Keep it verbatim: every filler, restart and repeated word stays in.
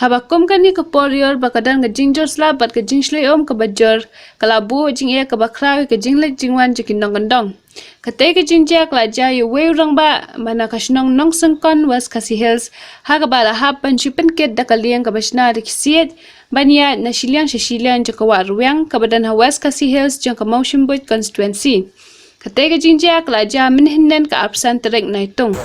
Haba kum kane ka por ïoh ba ka don ka jingjur slap bad ka jingshlei um kaba jur, ka la buh jingeh kaba khraw ïa ka jingleit jingwan jong ki nongkyndong. Katei ka jingjia ka la jia ïa uwei u rangbah ba na ka shnong Nongsyngkon, West Khasi Hills, ha kaba la hap ban shu pynkit da ka lieng kaba shna da ki siej ban ïaid na shiliang sha shiliang jong ka wah rwiang kaba don ha West Khasi Hills jong ka Mawshynrut constituency. Katei ka jingjia ka la jia mynhynnin ka arphew san tarik Naitung.